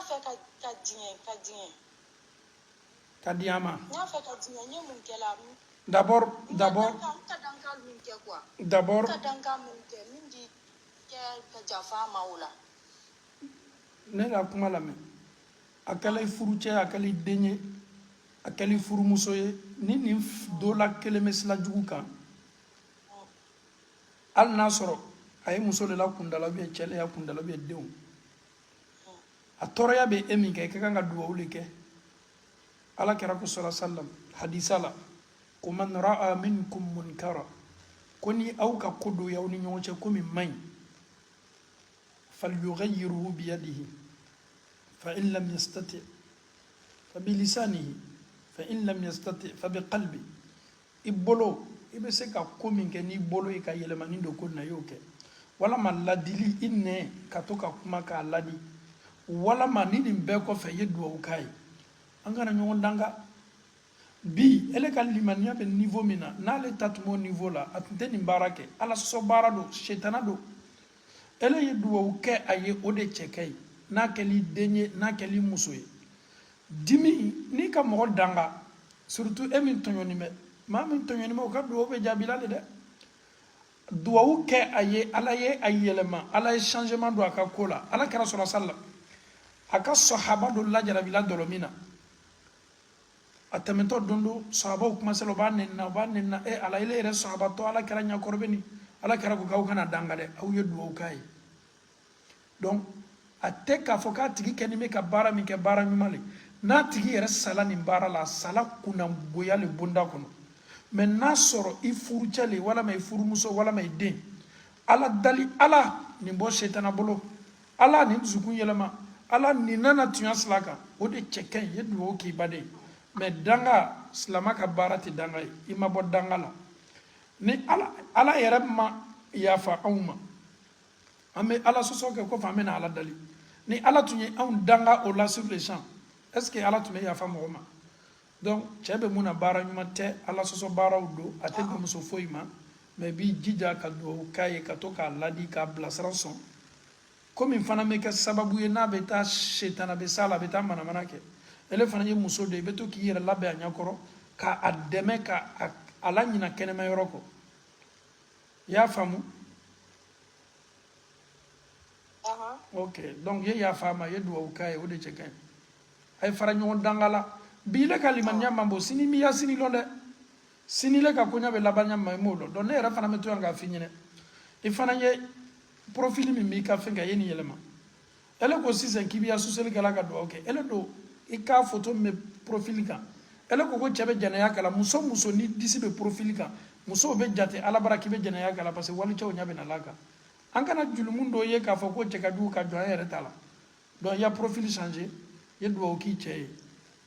fɛ ka diɲɛ ka diɲɛ. Ka di a ma. N y'a fɛ ka diɲɛ, n ye mun kɛ la? D'abord, N ka d'abord, danka, n ka danka min kɛ quoi. N d'abord ka danka min kɛ, min di kɛ ka jafa a ma o la. Ne ka kuma lamɛn. A kɛla i furucɛ ye, a kɛla i den ye, a kɛla i furumuso ye, ni nin dɔ la kelen bɛ sira jugu kan, hali n'a sɔrɔ a ye muso de la kundala, ou bien cɛ le y'a kundala, ou bien denw, a tɔɔrɔya bɛ e min kɛ, i ka kan ka duwawu le kɛ. Ala kɛra ko sɔrɔ sallam hadisa la ko man ra'a minkum munkara, ko ni aw ka ko dɔ y'aw ni ɲɔgɔn cɛ ko min man ɲi, falyughayyirhu biyadihi, fa in lam yastati fa bilisanihi, fa in lam yastati fa biqalbi. I bolo, i bɛ se ka ko min kɛ n'i bolo ye ka yɛlɛmani don ko na, i y'o kɛ, walama ladili, i nɛn ka to ka kuma k'a ladi, walama ni nin bɛɛ kɔfɛ, i ye duwawu k'a ye. An kana ɲɔgɔn danga. Bi ele ka limaniya bɛ niveau min na, n'ale ta tun b'o niveau la, a tun tɛ nin baara kɛ. Ala sɔsɔ baara don, setana don. Ele ye duwawu kɛ a ye, o de cɛ ka ɲi. N'a kɛl'i den ye, n'a kɛl'i muso ye, dimi n'i ka mɔgɔ danga, surtout e min tɔɲɔni bɛ, maa min tɔɲɔni bɛ, o ka duwawu bɛ jaabila le dɛ. Duwawu kɛ a ye, Ala ye a yɛlɛma, Ala ye changement don a ka ko la. Ala kɛra sɔrɔ sala a ka sahaba dɔ lajarabila dɔlɔ min na, a tɛmɛtɔ don do, sahabaw kumasela, u b'a nenina, u b'a nenina. E Ala, ile yɛrɛ sahabatɔ, Ala kɛra ɲakɔrɔ bɛ nin. Ala kɛra ko k'aw kana danga dɛ, aw ye duwawu k'a ye. Donc a tɛ k'a fɔ k'a tigi kɛni bɛ ka baara min kɛ, baara ɲuman le. N'a tigi yɛrɛ sala nin baara la, a sala kunnangoya le bonda kɔnɔ. Mais n'a sɔrɔ i furucɛ le, walama i furumuso, walama i den, Ala dali, Ala nin bɔ setana bolo, Ala nin dusukun yɛlɛma, Ala nin nana tunya sira kan, o de cɛ ka ɲi. I ye dugawu k'i baden. Mais danga, silama ka baara tɛ danga ye. I ma bɔ danga la ni Ala, Ala yɛrɛ ma yafa anw ma. An bɛ Ala sɔsɔ kɛ kɔfɛ, an bɛ na Ala dali. Ni Ala tun ye anw danga o la sur le champ, est ce que Ala tun bɛ yafa mɔgɔ ma? Donc cɛ bɛ mun na, baara ɲuman tɛ, Ala sɔsɔ baaraw don, a tɛ bɛn muso foyi ma. Mais i b'i jija ka dugawu k'a ye, ka to k'a ladi, k'a bilasira sɔn komi fana bɛ kɛ sababu ye n'a bɛ taa setana bɛ s'a la, a bɛ taa manamana kɛ. Ele fana ye muso de ye, i bɛ to k'i yɛrɛ labɛn a ɲɛkɔrɔ, k'a dɛmɛ, ka a laɲina kɛnɛma yɔrɔ kɔ. I y'a faamu? Ok, donc i ye yafa a ma, i ye dugawu k'a ye, o de cɛ ka ɲi. A ye fara ɲɔgɔn danga la. Bi ile ka limaniya man bon, sini m'i ya sini lɔn dɛ. Sini ile ka koɲa bɛ laban ɲa ma, i m'o lɔn. Donc ne yɛrɛ fana bɛ to yan k'a f'i ɲɛnɛ, i fana ye profil min b'i ka fɛn kan, i ye nin yɛlɛma. Ele ko sisan k'i b'i ya suseli kɛla ka dugawu kɛ, ele don i ka photo min bɛ profil kan, ele ko ko cɛ bɛ jɛnɛya kɛla. Muso muso ni disi bɛ profil kan, musow bɛ jate Ala bara k'i bɛ jɛnɛya kɛla, parce que walicɛw ɲɛ bɛ na la kan. An kana julumun dɔ ye k'a fɔ ko cɛ ka jugu ka jɔ an yɛrɛ ta la. Donc i ya profil changer, i ye dugawu k'i cɛ ye.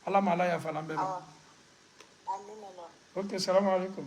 Ala ma, Ala yafa an bɛɛ ma. Ok, salamu alaikum.